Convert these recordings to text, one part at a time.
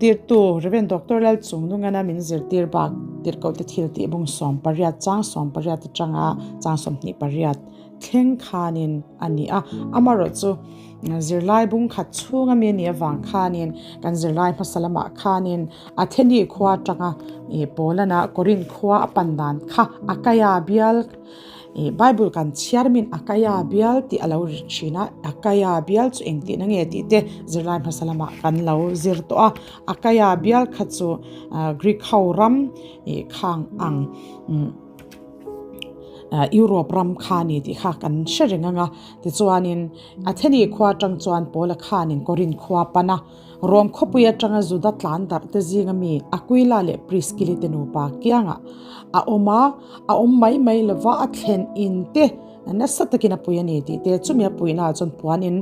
Zirtirtu Rev. Doctor Lalchungnungana min zirtir bak tirhkohte thil tih bung 18 chang 18 atanga chang 28 thleng khanin a ni a. Amaherawhchu zirlai bung khat chhunga mi a nih avang khanin kan zirlai hmasa lamah khanin Atheni khua atanga Paulana Korinth khua a pan dan kha Akaia bial Ih Bible kan chhiar min Akaia bial tih a lo ri thin a, Akaia bial chu eng tihna nge tih te zirlai hmasa lamah kan lo zir tawh a, Akaia bial kha chu ah Greek ho ram ih khang ang umm ah Europe ram kha a ni tih kha kan hre reng ang a, tichuanin Atheni khua atang chuan Paula khanin Korinth khua a pan a. Rom khawpui atanga Juda tlan darh te zinga mi Aquila leh Priskili te nupa kiangah a awm a, a awm mai mai lova a thlen in te nasa takin a pui a ni tih te chumi a puihna ah chuan puan in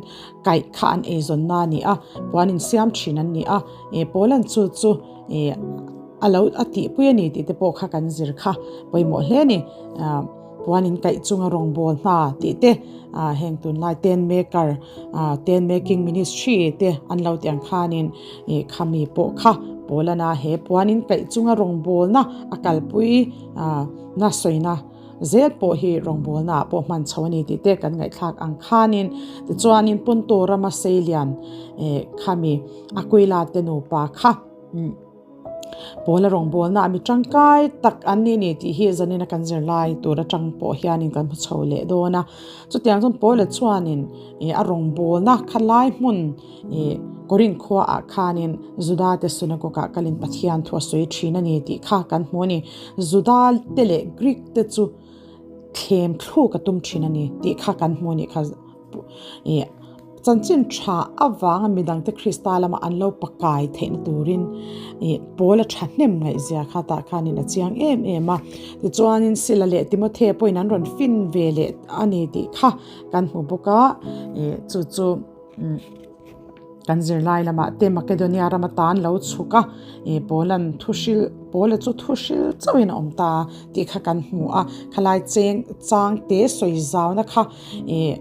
kaih kha an eizawnna a ni a, puan in siam thin an ni a, eh Paula'n chu chu eh a lo a tihpui a ni tih te pawh kha kan zir kha pawimawh hle a ni. Puan in kaih chunga rawngbâwl hna tih te ah heng tunlai tent maker ah tent making ministry te an lo tih ang khanin ih khami pawh kha Paulana he puan in kaih chunga rawngbâwlna a kalpui ah na sawina zel pawh hi rawngbâwlna ah pawh hman chho a ni tih te kan ngaihthlak ang khanin tichuanin Ponto rama seilian eh khami Aquila te nupa kha umm. Pawla rawngbawlna a mi tangkai tak an ni ni tih hi zanina kan zirlai tur atang pawh hianin kan hmu chho leh dawn a. Chutiang chuan Pawla chuanin ih a rawngbawlna khalai hmun ih Korinth khuaah khanin Juda te synagogue ah kalin Pathian thu a sawi thin a ni tih kha kan hmu a ni. Juda te leh Greek te chu thlem thluk a tum thin a ni tih kha kan hmu a nih kha ih. Chanchin tha avanga midangte Krista lama an lo pakai theihna turin ih pawl a thahnem ngaihzia kha tah khanin a chiang em em a. Tichuanin Sila leh Timothe pawhin an rawn fin ve leh a ni tih kha kan hmu bawk a, ih chu chu umm kan zirlai lamah te Makedonia rama tan lo chhuk a, ih Paula'n thu hrilh Paula chu thu hrilh chauhin a awm ta tih kha kan hmu a, khalai cheng chang te sawi zauna kha Ih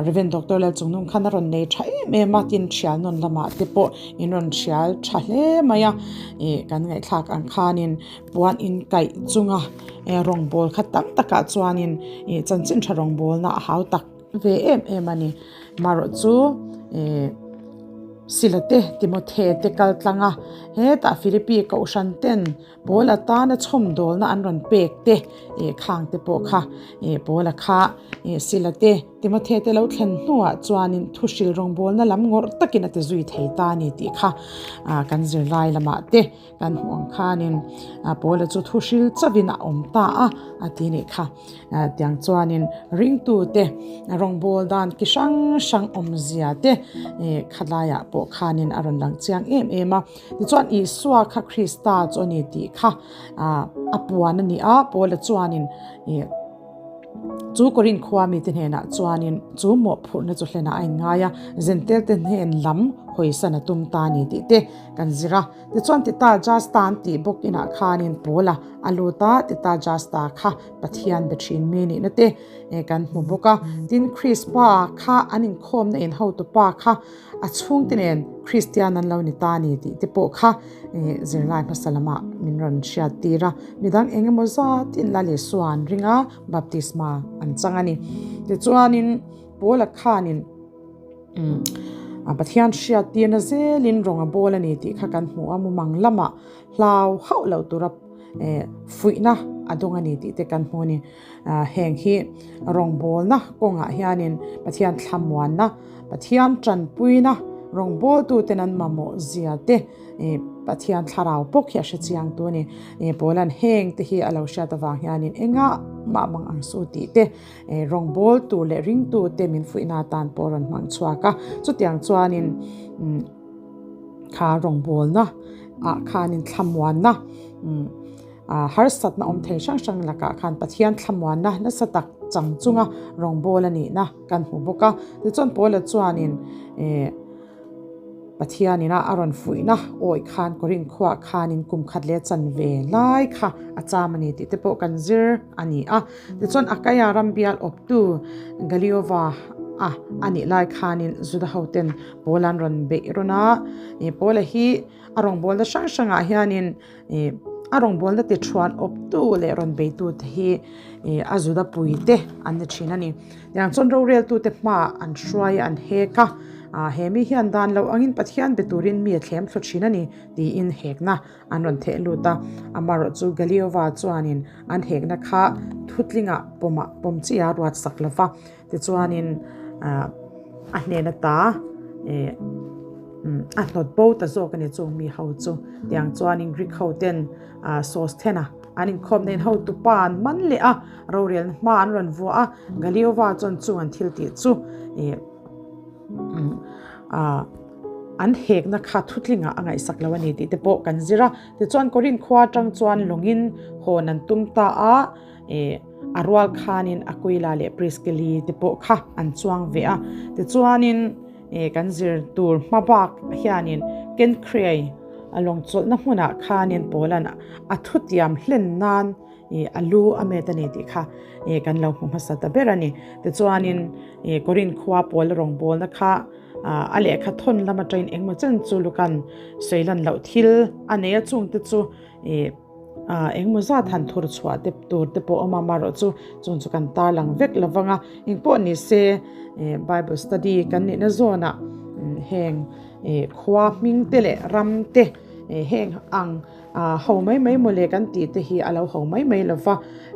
Rev. Doctor Lalchungnung khan a rawn nei tha em em a, tin thial nawn lamah te pawh in rawn thial tha hle mai a, ih kan ngaihthlak ang khanin puan in kaih chunga rawngbawl kha tam takah chuanin ih chanchin tha rawngbawlna a hau tak ve em em a ni. Marawh chu ih Sila te Timothe te kal tlang a, hetah Philippi kohhran ten Paul atana chhawmdawlna an rawn pek te ih khang te pawh kha ih Paula kha ih Sila te Timothy te lo thlen hnuah chuanin thuhril rawngbawlna lam ngawrh takin a ti zui thei ta a ni tih kha ah kan zirlai lamah te kan hmuh ang khanin ah Paula chu thuhril chauhin a awm ta a a ti nih kha. Tiang chuanin ringtute rawngbâwl dan ki hrang hrang awmzia te khalaiah pawh khanin a rawn lang chiang em em a. Tichuan Isua kha Krista chu a ni tih kha a puan a ni a, Paula chuanin chu Korinth khua mite hnenah chuanin chu mawhphurhna chu hlenah a inngai a, Zentelte hnen lam hawisan a tum ta a ni tih te kan zir a. Tichuan Tita Justa an tih bawk inah khanin Paula a lut a, Tita Justa kha Pathian be thin mi nihna te kan hmu bawk a. Tin, Krispa kha an inkhawmna in hotupa kha a chhungte nen Kristian an lo ni ta a ni tih te pawh kha zirlai hmasa lamah min rawn hriat tir a. Midang eng emaw zatin Lal Isua an ring a, baptisma an chang a ni. Tichuanin Paula khanin. A Pathian hriat tirna zelin rawng a bawl a ni tih kha kan hmu a, mumang lamah hlau hauh loh tura fuihna a dawng a ni tih te kan hmu a ni. Heng hi rawngbawlna kawngah hianin Pathian thlamuanna, Pathian tanpuina rawngbawltuten an mamawh zia te Pathian thlarau bawk hi a hre chiang tu a ni. Paula'n heng te hi a lo hriat avang hianin engah mah mang ang su tih te Rawngbâwl tur leh ringtute min fuihna atan pawh a rawn hmang chhuak a. Chutiang chuanin kha rawngbâwlna ah khanin thlamuanna harsatna awm thei hrang hrang lakah khan Pathian thlamuanna nasa tak chang chunga rawngbâwl a nihna kan hmu bawk a. Tichuan Paula chuanin Pathian ina a rawn fuihna awih khan Korinth khuaah khanin kum khat leh chanve lai kha a cham a ni tih te pawh kan zir a ni a. Tichuan Akaia ram bial awptu Galiova a a nih lai khanin Juda hoten Paula an rawn beih rawn a, Paula hi a rawngbawlna hrang hrangah hianin a rawngbawlna ti thuan awptu leh rawn beitute hi a Juda puite an ni thin a ni. Tiang chuan roreltute hmaah an hruai a, an hek a, he mi hian dan loh angin Pathian be turin mi a thlem thlu thin a ni tiin hekna an rawn theh lut a. Amaherawh chu Galiova chuanin an hekna kha thutlingah pawmah pawm chi a ruat sak lo va, tichuanin a hnen ata a hnawt bo ta zawk a ni chung mi ho chu. Tiang chuanin Greek ho ten Sosthena an inkhawm nen hotu pa an man leh a, rorelna hma an rawn vuah a, Galiova chuan chung an thil tih chu an hekna kha thutlingah a ngaihsak lo a ni tih te pawh kan zir a. Tichuan Korinth khua atang chuan lawngin hawn an tum ta a, a rual khanin Aquila leh Priscilli te pawh kha an chuang ve a. Tichuanin kan zir tur hma bak hianin Kenkhriai a lawng chawlhna hmunah khanin Paula'n a thutiam hlen nan a lu a met a ni tih kha kan lo hmu hmasa ta ber a ni. Tichuanin Korinth khua Paula rawngbawlna kha a lehkha thawn lam atangin engmaw chen chu Lukan sawi lan loh thil a nei a, chungte chu engmaw zat han thur chhuah te tur te pawh a awm a, amaherawh chu chung chu kan tarlang vek lo vang a, engpawh ni se Bible study kan nihna zawnah heng khua hming te leh ram te heng ang ho mai mai mawle kan tih te hi a lo ho mai mai lo va,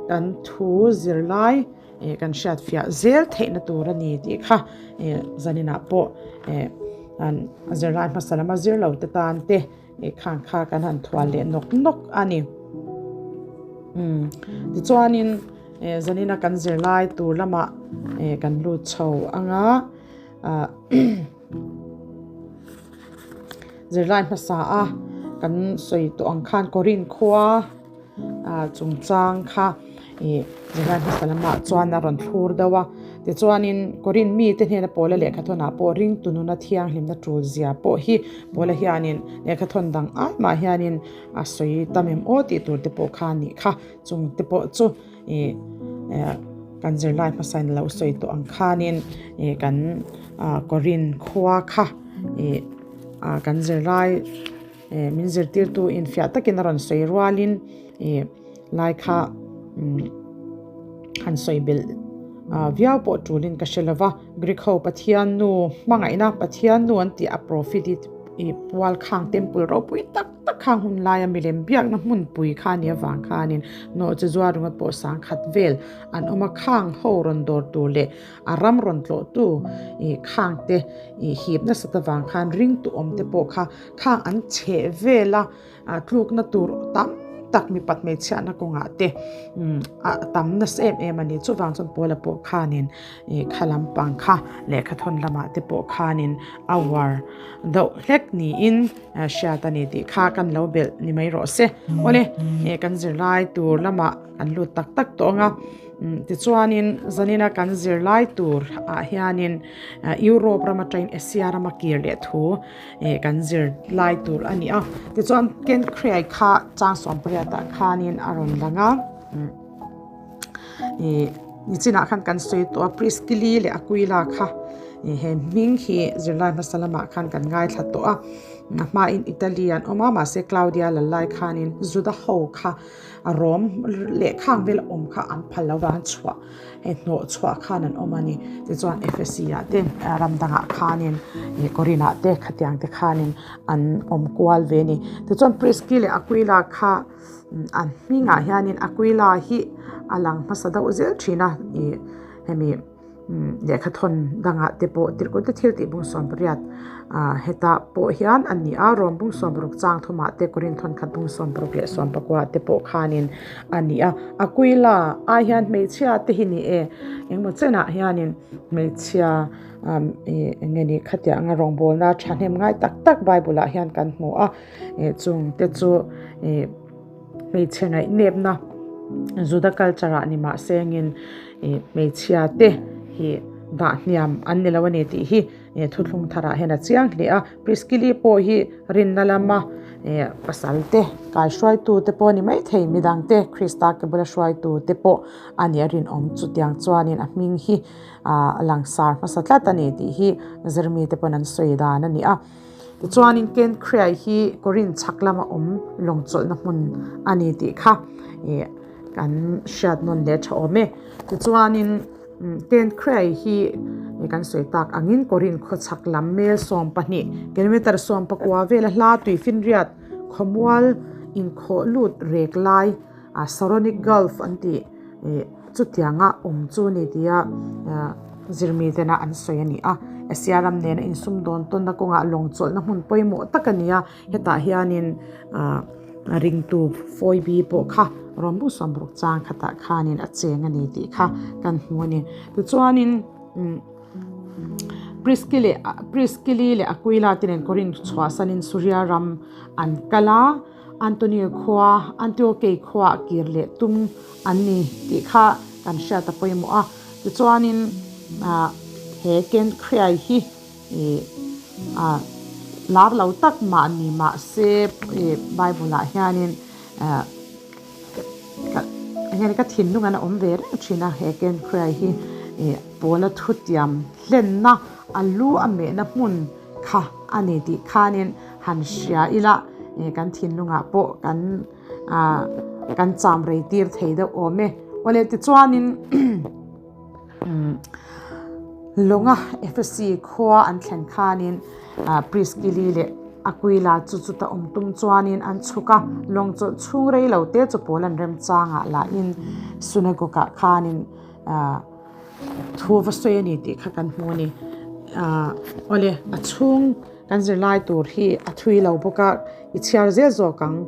kan thu zirlai kan hriat fiah zel theihna tur a ni tih kha zaninah pawh zirlai hmasa lama zir lo te tan te. Khang kha kan han thual leh nawk nawk a ni. Tichuanin zanina kan zirlai tur lamah kan lut chho ang a, zirlai hmasa a kan sawi tawh ang khan Korinth khua chungchang kha ih zirlai hmasa lamah chuan a rawn thlur deuh a tichuanin Korinth mite hnena Paula lehkha thawnah pawh ringtu nuna thianghlimna tul zia pawh hi Paula hianin lehkha thawn dang ai mah hianin a sawi tam em aw tih tur te pawh kha a nih kha chung te pawh chu ih kan zirlai hmasa in lo sawi tawh ang khanin ih kan Korinth khua kha ih kan zirlai. Min zirtirtu infiah takin a rawn sawi rualin ih lai kha han sawi belh viau pawh tulin ka hre lo va, Greek ho Pathian nu hmangaihna Pathian nu an tih a profit ih pual khang temple ropui tak tak khang hun laia milem biakna hmunpui kha a nih avang khanin nawhchi zuar ringawt pawh sangkhat vel an awm a, khang ho rawn dawr tur leh A ram rawn tlawhtu ih khang te ih hip nasat avang khan ringtu awm te pawh kha khang an chheh vel a, tlukna tur tam tak mipat hmeichhiahna kawngah te a tam nasa em em a ni. Chuvang chuan Paula pawh khanin ih kha lampang kha lehkha thawn lamah te pawh khanin a uar deuh hlek niin hriat a ni tih kha kan lo belh ni mai rawh se. Awle, kan zirlai tur lamah kan lut tak tak tawh ang a. Tichuanin zanina kan zirlai tur ah hianin Europe ram atangin Asia rama kir leh thu kan zirlai tur a ni a. Tichuan Kenkhriai kha chang 18 ah khanin a rawn lang a. Nichinah khan kan sawi tawh a Priskili leh Aquila kha he hming hi zirlai hmasa lamah khan kan ngaithla tawh a. A hmain Italy an awm a mahse Claudia lal lai khanin Juda ho kha A rawm leh khang vel awm kha an phal lo vang chhuah hei hnawh chhuah khan an awm a ni. Tichuan Ephesi ah te ram dangah khanin ih Korinth ah te khatiang te khanin an awm kual ve a ni. Tichuan Prisci leh Aquila kha an hmingah hianin Aquila hi a lang hmasa deuh zel thin a ih hemi. Lehkha thawn dangah te pawh tirhkut te thil tih bung 18 ah hetah pawh hian a ni a, rawm bung 60 chang thumah te Korinth thawn khat bung 60 leh 19 te pawh khanin a ni a. Aquila ai hian hmeichhia te hi ni e, engmaw chenah hianin hmeichhia ih eng nge ni khatiang anga rawngbawlna thahnem ngai tak tak Bible ah hian kan hmu a, chung te chu ih. Hmeichhe ngaihnepna Juda culture ah ni mahse engin ih hmeichhia te hi dah hniam an ni lo a ni tih hi thuthlung tharah hian a chiang hle a. Priskili pawh hi rinna lama pasal te, kaihruaitu te pawh a ni maithei, midang te Krista ke bula hruaitu te pawh a nih a rinawm. Chutiang chuanin a hming hi a langsar hmasa tlat a ni tih hi zirmi te pawn an sawi dan a ni a. Tichuanin Kenkriai hi Korin chhak lama awm lawng chawlhna hmun a ni tih kha kan hriat nawn leh tha awm e. Tichuanin Kenkriai hi kan sawi tak angin Korin khaw chhak lam mel 12, kilometre 14 vela hla tuifinriat khawmual inkhawh lut rek lai Saronic Gulf an tih chutianga awm chu ni tia zirmi tena an sawi a ni a. Asia ram nena insumdawn tawnna kawngah lawng chawlhna hmun pawimawh tak a ni a, hetah hianin ringtu Phoebe pawh kha rawn bu sawm ruk chang khatah khanin a cheng a ni tih kha kan hmu a ni. Tichuanin Priskili leh Aquila te nen Korinth chhuahsanin Suria ram an kal a. Antonio khua, Antiokei khuaah kir leh tum an ni tih kha kan hriat a pawimawh a. Tichuanin he Kenkriai hi lar lo tak mah ni mah se Bible-ah hianin enge ka thinlung an a awm ve reng thin a, he Kenkriai hi Paula thutiam hlenna a lu a mehna hmun kha a ni tih khanin han hria ila kan thinlungah pawh kan kan cham rei tir thei deuh awm e. Awle tichuanin lawnga Efesi khua an thlen khanin Priskili leh Aquila chu chuta awm tum chuanin an chhuk a, lawng chawlh chhung rei lo te chu pawl an remchangah lahin synagogue ah khanin Thu va sawi a ni tih kha kan hmu a ni. Ahh awle a chhung kan zirlai tur hi a thui lo bawk a, i chhiar zel zawk ang.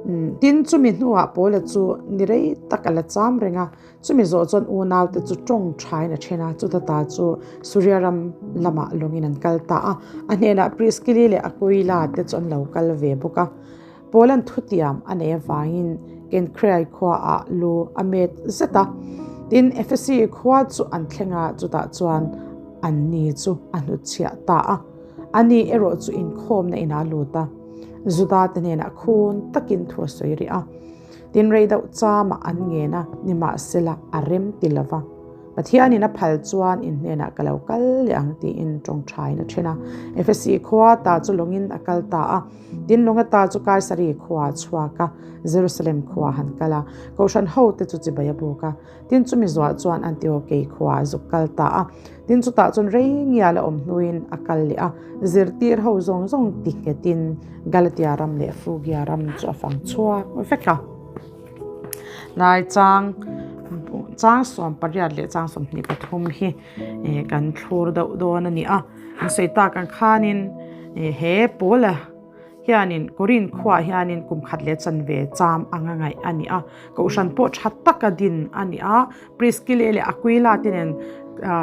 Umm tin chumi hnuah Paula chu ni rei tak a la cham reng a, chumi zawh chuan unaute chu tawng thain a then a, chuta ta chu Suria ram lamah lawngin an kal ta a, a hnenah Priskili leh Aquila te chu an lo kal ve bawk a. Paula'n thutiam a neih avangin Kenkreai khuaah lu a met zet a. Tin, Efesi khua chu an thleng a, chutah chuan anni chu a hnutchhiah ta a. Ani erawh chu inkhawmna inah a lut a, Judate hnenah khun takin thu a sawi rih a. Tin, rei deuh chamah an ngen a, nimahsela a rem ti lo va. Pathianin a phal chuan in hnenah ka lo kal leh ang tiin tawngthain a then a. Efesi khua ta chu lawngin a kal ta a. Tin, lawng ata chu Kaisari khua a chhuak a, Jerusalem khua han kal a. Kohhran hote chu chibai a buk a. Tin, chumi zuah chuan Antiokei khua a zuk kal ta a. Tin, chutah chuan rei ngial a awm hnuin a kal leh a. Zirtir ho zawng zawng ti nghetin Galatia ram leh Frugia ram chu a fang chhuak vek a. Lai chang chang 18 leh chang 23 hi kan thlur deuh dawn a ni a. An sawi tak ang khanin he Paula hianin Korin khuaah hianin kum khat leh chanve cham anga ngaih a ni a. Kohhran pawh tha taka din a ni a. Priskile leh Aquila te nen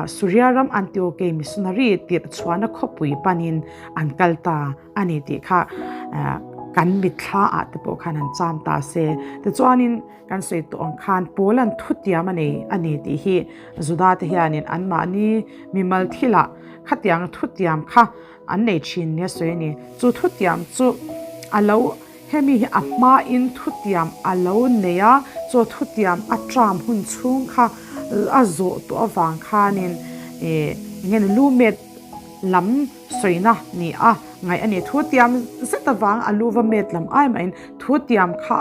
Suria ram Antiokei missionary tirh chhuahna khawpui panin an kal ta a ni tih kha kan mitthla ah te pawh khan han cham ta se. Tichuanin kan sawi tawh ang khan Paula'n thutiam a nei a ni tih hi Juda te hianin anmahni mimal thilah khatiang thutiam kha an nei thin nia sawi a ni. Chu thutiam chu a lo hemi hi a hmain thutiam a lo nei a, chu thutiam a tram hun chhung kha a zawh tawh avang khanin ih eng nge lu met lam sawina ni a ngaih a ni. Thutiam zet avang a lu va met lam ai mahin thutiam kha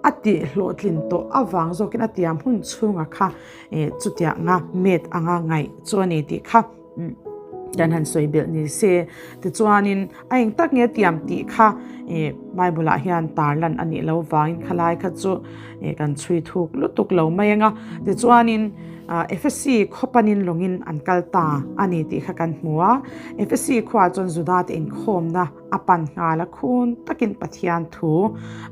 a tih hlawhtlin tawh avang zawkin a tiam hun chhunga kha eh chutianga met anga ngaih chu a ni tih kha kan han sawi belh ni se. Tichuanin a eng tak nge tiam tih kha eh Bible ah hian tar lan a nih loh vangin khalai kha chu eh kan chhui thuk lutuk lo mai ang a. Tichuanin Efesi khaw panin lawngin an kal ta a ni tih kha kan hmu a. Efesi khuaah chuan Juda te inkhawmna a pan nghal a, khun takin Pathian thu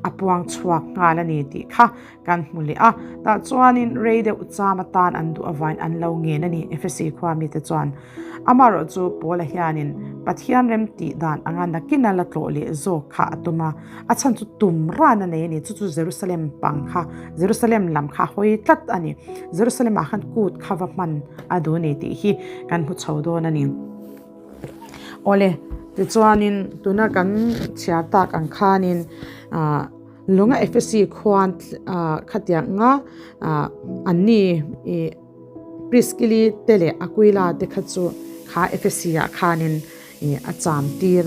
a puang chhuak nghal a ni tih kha kan hmu leh a. Tah chuanin rei deuh cham atan an duh avain an lo ngen a ni, Efesi khua mite chuan. Amaherawhchu Paula hianin Pathian remtih dan anga nakina la tlawh leh zawk kha a tum a, a chhan chu tum ran a nei a ni. Chu chu Jerusalem pang kha, Jerusalem lam kha a hawi tlat a ni. Jerusalem ah khan kut kha va hman a duh a ni tih hi kan hmu chho dawn a ni. Awle, tichuanin tuna kan chhiar tak ang khanin ah lunga Efesi khuan ah khatiang anga ah anni ih Priskili te leh Aquila te kha chu kha Efesi ah khanin ih a cham tir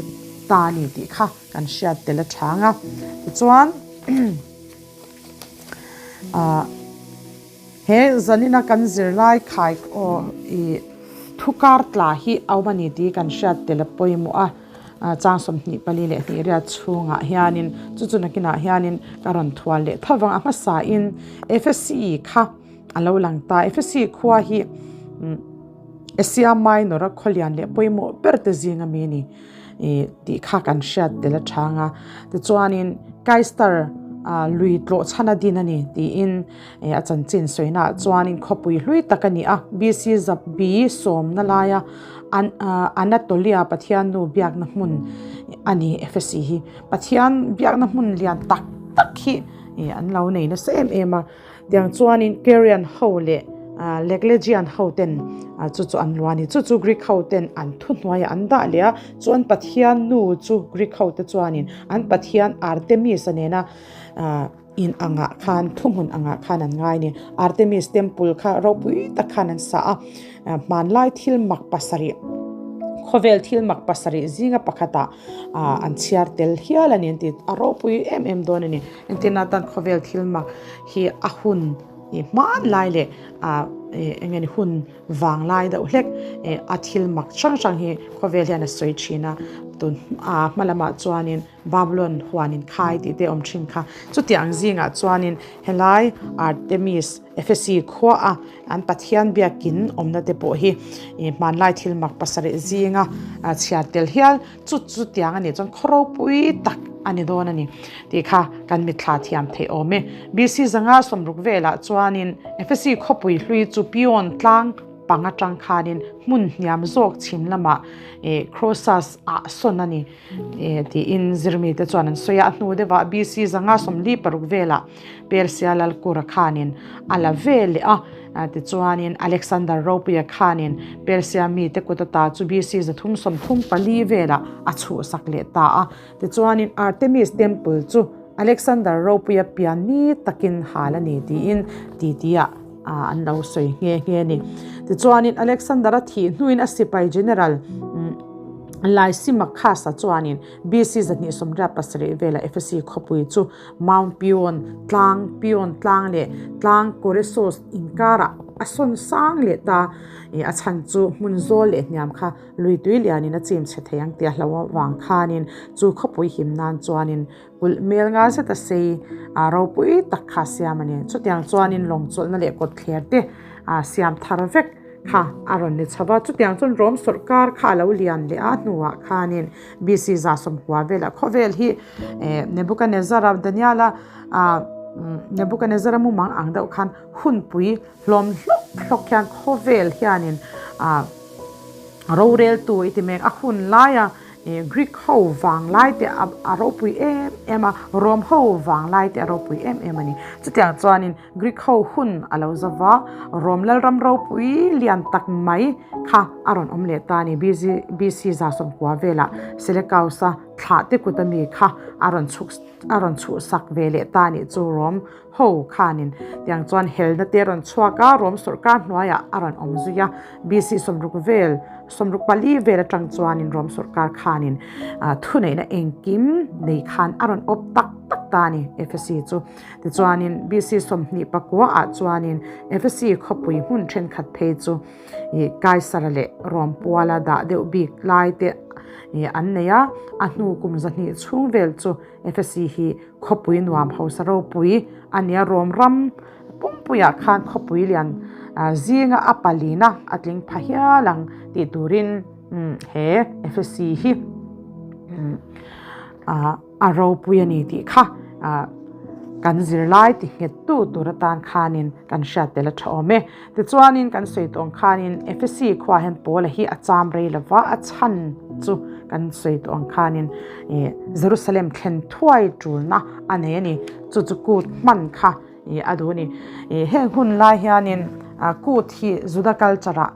ta a ni tih kha kan hriat tel a chang a. Tichuan ah. He zanina kan zirlai khai aw i thu kar tla hi awm a ni tih kan hriat tel a pawimawh a, chang 24 leh riat chhungah hianin chu chu nakinah hianin ka rawn thual leh tho vang a hmasain Efesi kha a lo lang ta. Efesi khua hi Asia Minor a khawlian leh pawimawh ber te zing ami a ni. ih tih kha kan hriat tel a chang a tichuanin Kaistar ah lui tlawh chhan a din a ni tiin ih a chanchin sawina ah chuanin khawpui hlui tak a ni a BC zapbi sawmna laia an ah Anatolia Pathian nu biakna hmun a ni Efesi hi Pathian biakna hmun lian tak tak hi ih an lo nei nasa em em a. Tiang chuanin Carian ho leh Leglegian ho ten chu chu an luah a ni. Chu chu Greek ho ten an thuhnuaiah an dah leh a, chuan Pathian nu chu Greek ho te chuanin an Pathian Artemis-a nena in angah khan thuhmun angah khan an ngai a ni. Artemis temple kha ropui tak khan an sa a, hmanlai thil mak pasarih khawvel thil mak pasarih zinga pakhatah an chhiar tel hial a ni an ti. A ropui em em dawn a ni. Engtin atan khawvel thil mak hi a hun i hman lai leh ah eng nge ni hun vang lai deuh hlek a thil mak hrang hrang hi khawvel hian a sawi thin a tun ah hma lamah chuanin Babylon huan in khai tih te a awm thin kha chutiang zingah chuanin helai Artemis Ephesi khua a an Pathian biakin awmna te pawh hi ih hmanlai thil mak pasarih zinga chhiar tel hial Chu chu tiang a nih chuan khaw ropui tak a ni dawn a ni tih kha kan mitthla thiam theih awm e. BC zanga sawmruk velah chuanin Efesi khawpui hlui chu Pion tlang pang atang khanin hmun hniam zawk chhim lamah ih Crossus ah sawn a ni tiin zirmite chuan an sawi a. A hnu deuhah BC zanga sawmli paruk velah Persia lal Kura khanin a la ve leh a, tichuanin Alexander Ropuia khanin Persia mite kut ata chu BC 334 velah a chhuhsak leh ta a. Tichuanin Artemis Temple chu Alexander Ropuia pian ni takin hal a ni tiin titi-ah an lo sawi nghe nghe a ni. Tichuanin Alexander-a thih hnuin a sipai general Lysimachus-a chuanin BC 227 velah Ephesi khawpui chu Mount Pion, tlang Pion tlang leh tlang Koresos inkarah a sawn sang leh ta. Ih a chhan chu hmun zawl leh hniam kha lui tui lianin a chim chhe thei ang tih a hlo avang khanin chu khawpui him nan chuanin kulh mel nga zet a sei a ropui tak kha a siam a ni. Chutiang chuanin lawng chawlhna leh kawtthler te a siam thar vek. Kha a rawn ni chho va, chutiang chuan Rom sawrkar kha a lo lian leh a hnuah khanin BC 190 velah khawvel hi Nebuchadnezzar-a Daniel-a Nebuchadnezzar-a mumang ang deuh khan hunpui hlawm hlawk hlawk hian khawvel hianin roreltu i ti mek a hun laia Greek ho vang lai te a ropui em em a, Rom ho vang lai te a ropui em em a ni. Chutiang chuanin Greek ho hun a lo zau va, Rom lalram ropui lian tak mai kha a rawn awm leh ta a ni. BC 190 velah Seleucus-a thlah te kut ami kha a rawn chhuk a rawn chhuhsak ve leh ta a nih chu Rom ho khanin tiang chuan helna te a rawn chhuak a, Rom sawrkar hnuaiah a rawn awm zui a. BC 60 vel 64 vel atang chuanin Rom sawrkar khanin thuneihna engkim nei khan a rawn awp tak tak ta a ni Ephesi chu. Tichuanin BC 29 ah chuanin Ephesi khawpui hmun thenkhat phei chu ih Kaisara leh Rom puala dah deuh bik lai te ih an nei a, a hnu kum zahnih chhung vel chu Ephesi hi khawpui nuam hausa ropui a nia Rom ram pumpuiah khan khawpui lian zinga a palina a tling pha hial ang tih turin he Ephesi hi a ropui a ni tih kha. Kan zirlai ti nghettu tur atan khanin kan hriat tel a tha awm e. Tichuanin kan sawi tawh ang khanin Efesi khuaah hian Paula hi a cham rei lo va, a chhan chu kan sawi tawh ang khanin Jerusalem thlen thuai tulna a nei a ni. Chu chu kut hman kha a duh a ni. Heng hun lai hianin kut hi Juda culture ah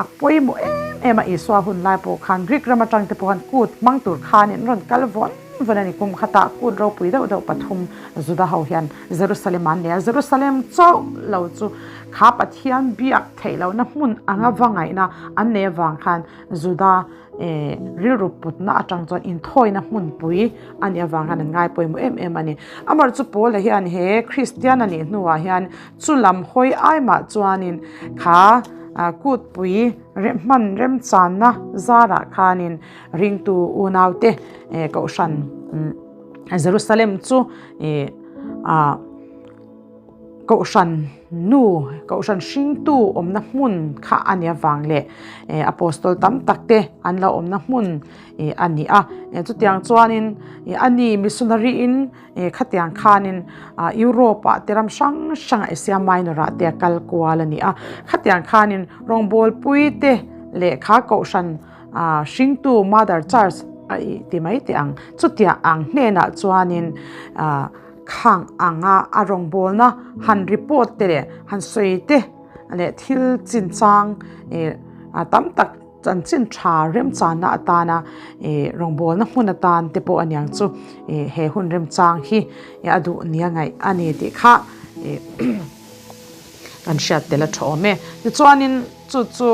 a pawimawh em em a, Isua hun lai pawh khan Greek ram atang te pawh khan kut hmang tur khanin an rawn kal vawn vawn a ni. Kum khatah kut ropui deuh deuh pathum Juda ho hian Jerusalem ah an nei a, Jerusalem chauh lo chu kha Pathian biak theih lohna hmun anga va ngaihna an nei avang khan Juda rilru putna atang chuan inthawina hmunpui a nih avang khan an ngai pawimawh em em a ni. Amaherawhchu Paula hian he Kristian a nih hnuah hian Chu lam hawi aimah chuanin kha kutpui hman remchanna zarah khanin ringtu unaute kohhran Jerusalem chu kohhran nu kohhran hringtu awmna hmun kha a nih avang leh apostol tam tak te an lo awmna hmun a ni a. Chutiang chuanin a ni missionary in Khatiang khanin Europe ah te ram hrang hrang ah Asia Minor ah te a kal kual a ni a. Khatiang khanin rawngbawlpui te lehkha kohhran hringtu Mother Church a ih ti mai teh ang. Chutiang ang hnenah chuanin khang anga a rawngbawlna han report te leh han sawi te leh thil chinchang tam tak Chanchin tha remchanna atana ih rawngbawlna hmun atan te pawh aniang chu ih he hun remchang hi a duh nia ngaih a ni tih kha ih kan hriat tel a tha awm e. Tichuanin chu chu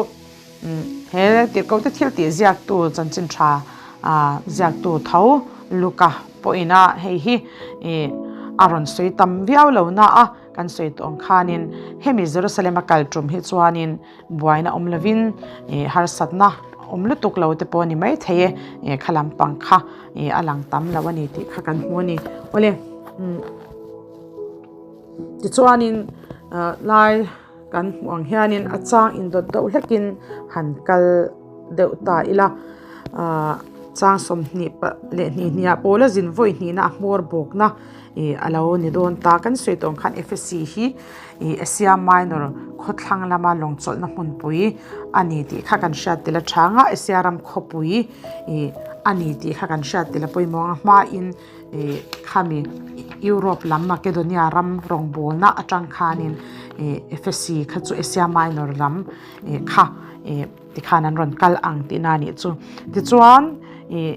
he tirhkoh te thil tih ziaktu chanchin tha ah ziaktu tho Luka pawhin a hei hi ih a rawn sawi tam viau lo na a kan sawi tawh ang khanin hemi Jerusalem a kal tum hi chuanin Buaina awm lovin ih harsatna awm lutuk lo te pawh a ni maithei e, ih kha lampang kha ih a lang tam lo a ni tih kha kan hmu a ni. Awle umm tichuanin ah lai kan hmuh ang hianin a chang indawt deuh hlekin han kal deuh ta ila ah chang 20 leh hnih hnih ah pawl a zin vawi hnihna a hmawr bawkna ih a lo ni dawn ta. Kan sawi tawh ang khan Efesi hi ih Asia Minor khawthlang lama lawng chawlhna hmunpui a ni tih kha kan hriat tel a chang a, Asia ram khawpui ih a ni tih kha kan hriat tel a pawimawh ang a hmain ih khami Europe lam Makedonia ram rawngbawlna atang khanin ih Efesi kha chu Asia Minor lam ih kha ih tikhan an rawn kal ang tihna a nih chu. Tichuan ih.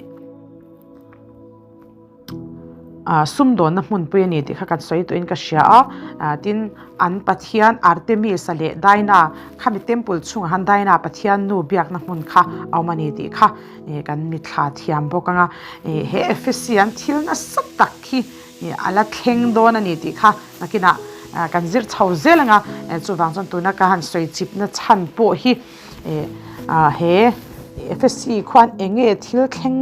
Ah sumdawnna hmunpui a ni tih kha kan sawi tawhin ka hria a ah tin an pathian Artemis a leh Daina khami temple chhungah khan Daina pathian nu biakna hmun kha a awm a ni tih kha ih kan mitthla thiam bawk ang a ih he Ephesian an thil nasa tak hi ih a la thleng dawn a ni tih kha nakinah ah kan zir chho zel ang a chuvang chuan tuna ka han sawi chipna chhan pawh hi ih ah he Ephesi khuan eng nge thil thleng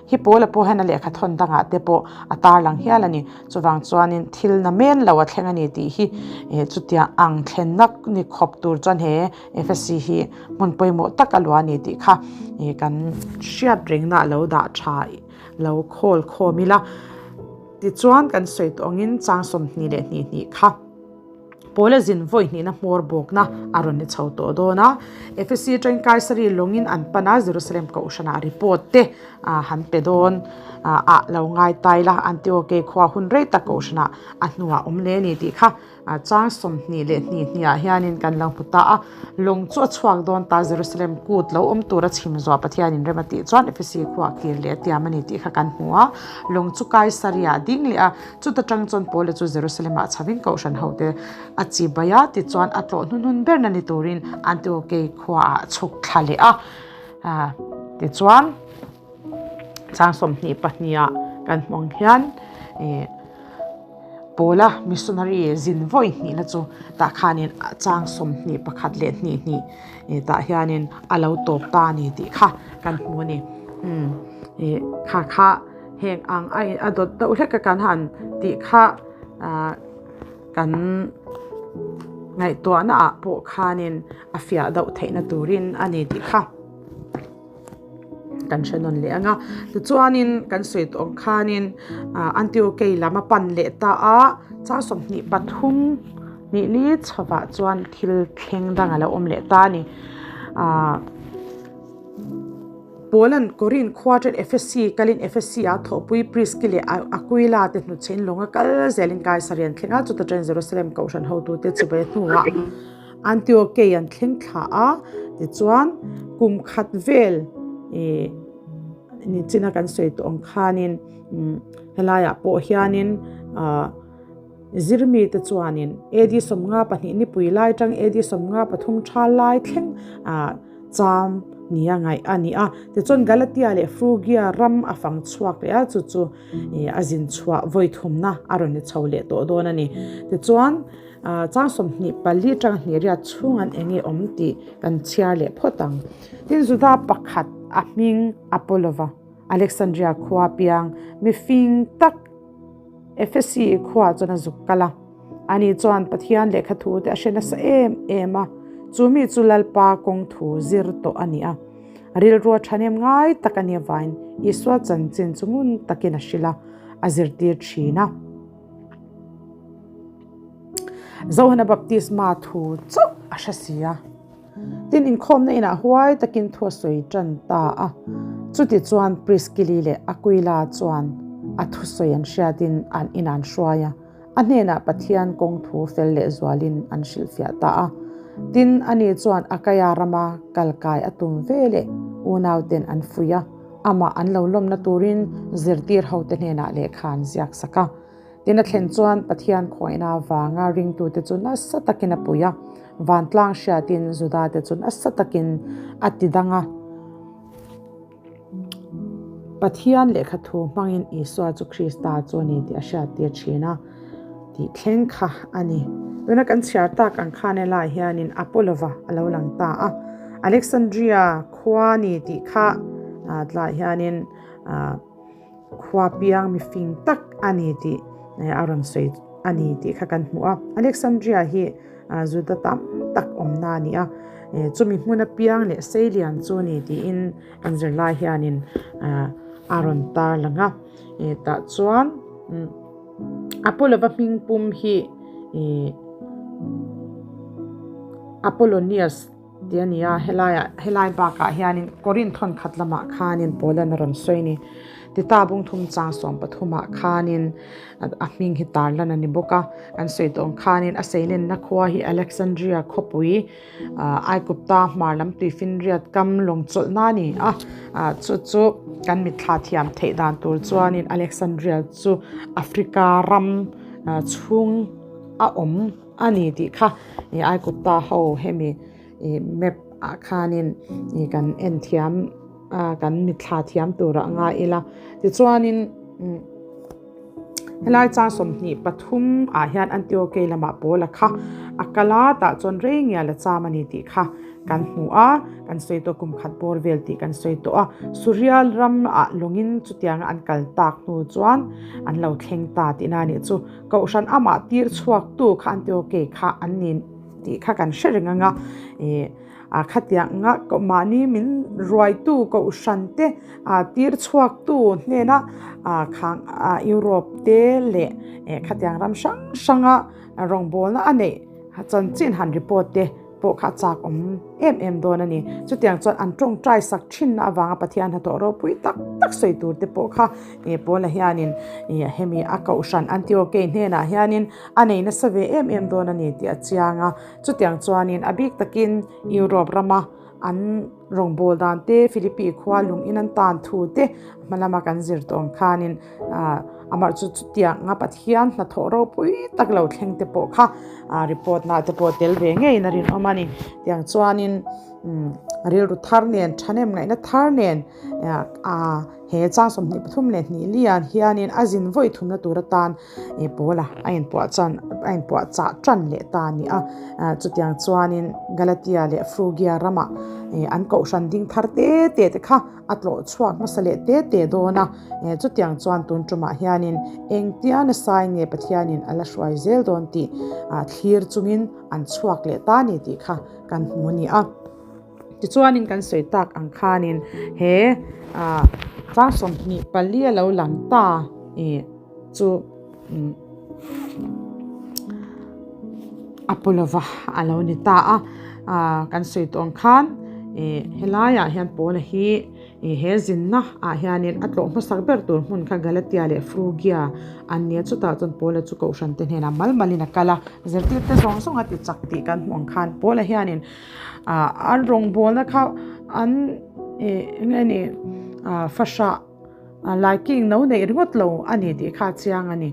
Hi Paula pawh hian a lehkha thawn dangah te pawh a tarlang hial a ni. Chuvang chuanin thil na men lo a thleng a ni tih hi chutiang ang thlenna ni khawp tur chuan he Efesi hi hmun pawimawh tak a luah a ni tih kha kan hriat rengna a lo dah tha lo khawl khawm ila. Tichuan kan sawi tawh angin chang 20 leh hnih hnih kha. Paula zin vawi hnihna hmawr bawkna a rawn ni chho tawh dawn a. Efesi atangin Kaisari lawngin an pan a, Jerusalem kohhranah report te han pe dawn ah lo ngai tai la, Antioke khua hun rei tak kohhranah a hnuah awm leh a ni tih kha chang 20 leh hnih hniah hianin kan lo hmu ta a. Lawng chu a chhuak dawn ta, Jerusalem kut lo awm tura chhim zuah Pathianin rem a tih chuan Efesi khuaa kir leh a tiam a ni tih kha kan hmu a. Lawng chu Kaisaria a ding leh a, chuta tang chuan Paula chu Jerusalem-ah chhavin kohhran hote a chi bai a, tichuan a tlawh hnuhnun berna ni turin Antiokei khuaah a chhuk thla leh a. Tichuan chang 22 ah kan hmu ang hian ih Paula missionary zin vawi hnihna chu tah khanin chang 21 leh hnih hnih ih tah hianin a lo tawp ta a ni tih kha kan hmu a ni. Umm ih kha kha heng ang a a dawt deuh hlek a kan han tih kha ah kan ngaihtuahna ah pawh khanin a fiah deuh theihna turin a ni tih kha. Kan hre nawn leh ang a. Tichuanin kan sawi tawh ang khanin Antiokei lam a pan leh ta a, chang 23 hnih li chhovah chuan thil thleng dang a lo awm leh ta a ni. Paula'n Korinth khua ṭan Ephesi kalin Ephesi-a thawhpui Priski leh Aquila te hnutchhe in lawng a kal zelin Kaisari an thleng a, chuta ṭan Jerusalem kohhran hotute chibai hnuah Antiokei an thleng thla a, tichuan kum khat vel ih nichina kan sawi tawh ang khanin helaiah pawh hianin ah zirmite chuanin AD 52 nipui lai atang AD 53 tha lai thleng ah cham nia ngaih a ni a, tichuan Galatia leh Frugia ram a fang chhuak leh a, chu chu ih a zin chhuah vawi thumna a rawn ni chho leh tawh dawn a ni. Tichuan chang 24 atanga hnih riat chhung an eng nge awm tih kan chhiar leh phawt ang. Tin, Juda pakhat a hming Apollova, Alexandria khua piang mifing tak Ephesi khua chuan a zuk kal a. Ani chuan Pathian lehkha thu te a hre nasa em em a, chu mi chu Lalpa kawng thu zir tawh a ni a. Rilru a thahnem ngai tak a nih avangin Isua chanchin chu ngun takin a hrilh a, a zirtir thin a. Johana baptisma thu chauh a hre si a. Tin, inkhawmna inah huai takin thu a sawi tan ta a. Chutichuan Priskili leh Aquila chuan a thusawi an hriatin an inah an hruai a, a hnenah Pathian kawng thu fel leh zualin an hrilhfiah ta a. Tin, ani chuan Akaia rama kal kai a tum ve leh unauten an fuih a, amah an lo lawmna turin zirtir hote hnenah lehkha an ziak sak a. Tin a thlen chuan Pathian khawngaihna avanga ringtute chu nasa takin a pui a, vantlang hriatin Judate chu nasa takin a ti dang a. Pathian lehkha thu hmangin Isua chu Krista chu a ni tih a hriattir thin a tih thleng kha a ni. Tuna kan chhiar tak ang khan helaiah hianin Apollova a lo lang ta a, Alexandria khua ni tih kha tlaiah hianin Khua piang mi fing tak a ni tih a rawn sawi a ni tih kha kan hmu a. Alexandria hi Juda tam tak awmna a ni a, chumi hmuna piang leh seilian chu a ni tiin kan zirlai hianin a rawn tar lang a. Tah chuan Apollova hming pum hi Apollonius Tih a ni a, helaiah helai bakah hianin Korinth thawn khat lamah khanin Paulan a rawn sawi a ni. Tita bung thum chang 13ah khanin a hming hi tar lan a ni bawk a. Kan sawi tawh ang khanin a seilenna khua hi Alexandria khawpui Aigupta hmar lam tuifinriat kam lawng chawlhna a ni a. Chu chu kan mitthla thiam theih dan tur chuanin Alexandria chu Africa ram chhung a awm. A ni tih kha ih Aigupta ho hemi ih map ah khanin ih kan en thiam a kan mitthla thiam tur ah ngai ila tichuanin umm helai chang 23 ah hian Antiokei lamah pawl a kha a kal a tah chuan rei ngial a cham a ni tih kha kan hmu a kan sawi tawh kum khat bawr vel tih kan sawi tawh a Surial ram ah lawngin chutianga an kal tak hnu chuan an lo thleng ta tihna a nih chu. Kohhran amah tir chhuaktu kha Antiokei kha an ni tih kha kan hre reng ang a, ih a khatiang nga mahni min ruaitu kohhran te a tir chhuaktu hnena a khang a Europe te leh khatiang ram hrang hranga rawngbawlna a neih chanchin han report te pawh kha a chak awm em em dawn a ni. Chutiang chuan an tawngtai sak thinna avanga Pathian hnathawh ropui tak tak sawi tur te pawh kha ih Paula hianin ih hemi a kohhran Antiokei hnenah hianin a nei nasa ve em em dawn a ni tih a chiang a. Chutiang chuanin a bik takin Europe rama an rawngbâwl dan te, Philippi khua lung in an tan thu te hma lama kan zir tawh ang khanin ah amah chu chutiang a Pathian hnathawh ropui tak lo thleng te pawh kha ah report na te pawh tel ve ngeiin a rinawm a ni. Tiang chuanin umm rilru thar nen thahnem ngaihna thar nen ah he chang 23 leh hnih lian hianin a zin vawi thumna tur atan ih Paula a inpuah chan a inpuah chah tan leh ta a ni a chutiang chuanin Galatia leh Frugia ramah ih an kohhran ding thar te te te kha a tlawh chhuak hmasa leh te te dawn a chutiang chuan tun tumah hianin engtia nasa in nge Pathianin a la hruai zel dawn tih thlir chungin an chhuak leh ta a ni tih kha kan hmu a ni a. Tichuanin kan sawi tak ang khanin he chang 24 a lo lang ta chu Apollo-va a lo ni ta a. Kan sawi tawh ang khan helaiah hian Paula hi he zinna ah hianin a tlawh hmasak ber tur hmun kha Galatia leh Frugia an ni a. Chutah chuan Paula chu kohhran te hnenah mal malin a kal a, zirtirte zawng zawng a ti chak tih kan hmuh ang khan Paula hianin an rawngbawlna kha an eng nge ni fahrah Laiking no neih ringawt lo a ni tih kha a chiang a ni.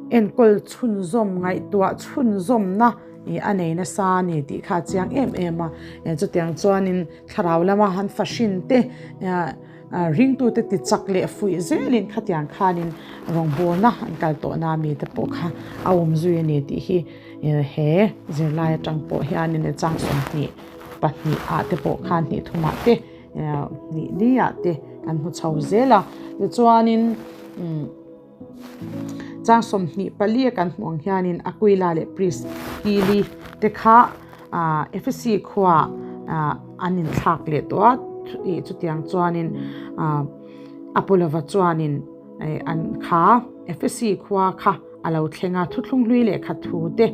Enkawl chhunzawm, ngaihtuah chhunzawmna a nei nasa a ni tih kha a chiang em em a. Chutiang chuanin thlarau lama han fahrin te, ringtute ti chak leh fuih zelin khatiang khanin rawngbawlna an kal tawhna mite pawh kha a awm zui a ni tih hi he zirlai atang pawh hianin chang 22 ah te pawh khan hnih thumah te Hnih liah te kan hmu chho zel a, tichuanin chang 24 a kan hmuh ang hianin Aquila leh Priscilli te kha Ephesi khua an inthlak leh tawh a, chutiang chuanin Apollo-va chuanin an kha Ephesi khua kha a lo thleng a, thuthlung hlui lehkha thu te